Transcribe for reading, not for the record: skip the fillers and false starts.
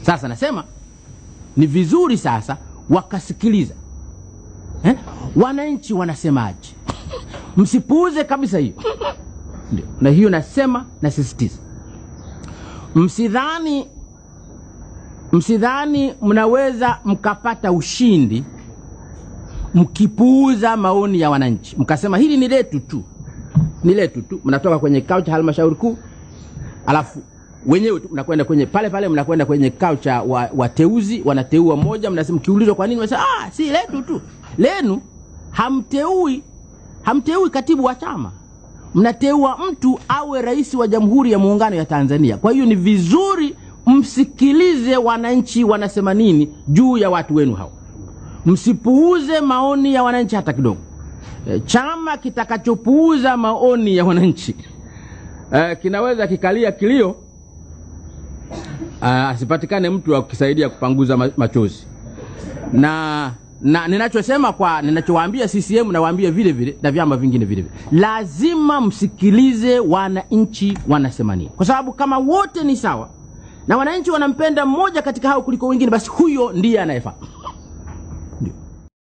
Sasa nasema ni vizuri sasa wakasikiliza wananchi wanasemaje. Msipuuze kabisa hiyo. Ndio. Na hiyo nasema, nasisitiza, msidhani mnaweza mkapata ushindi mkipuuza maoni ya wananchi, mkasema hili ni letu tu, ni letu tu. Mnatoka kwenye kikao cha halmashauri kuu, alafu wenyewe tu mnakwenda kwenye pale pale, mnakwenda kwenye kikao cha wateuzi, wanateua mmoja, mnasema, mkiulizwa kwa nini, wanasema si letu tu. Lenu hamteui katibu wa chama, mnateua mtu awe rais wa Jamhuri ya Muungano ya Tanzania. Kwa hiyo ni vizuri msikilize wananchi wanasema nini juu ya watu wenu hao. Msipuuze maoni ya wananchi hata kidogo. Chama kitakachopuuza maoni ya wananchi kinaweza kikalia kilio, asipatikane mtu wa kukisaidia kupanguza machozi. Na ninachosema kwa ninachowaambia CCM, nawaambia vile vile na vyama vingine vile vile, lazima msikilize wananchi wanasema nini, kwa sababu kama wote ni sawa na wananchi wanampenda mmoja katika hao kuliko wengine, basi huyo ndiye anayefaa.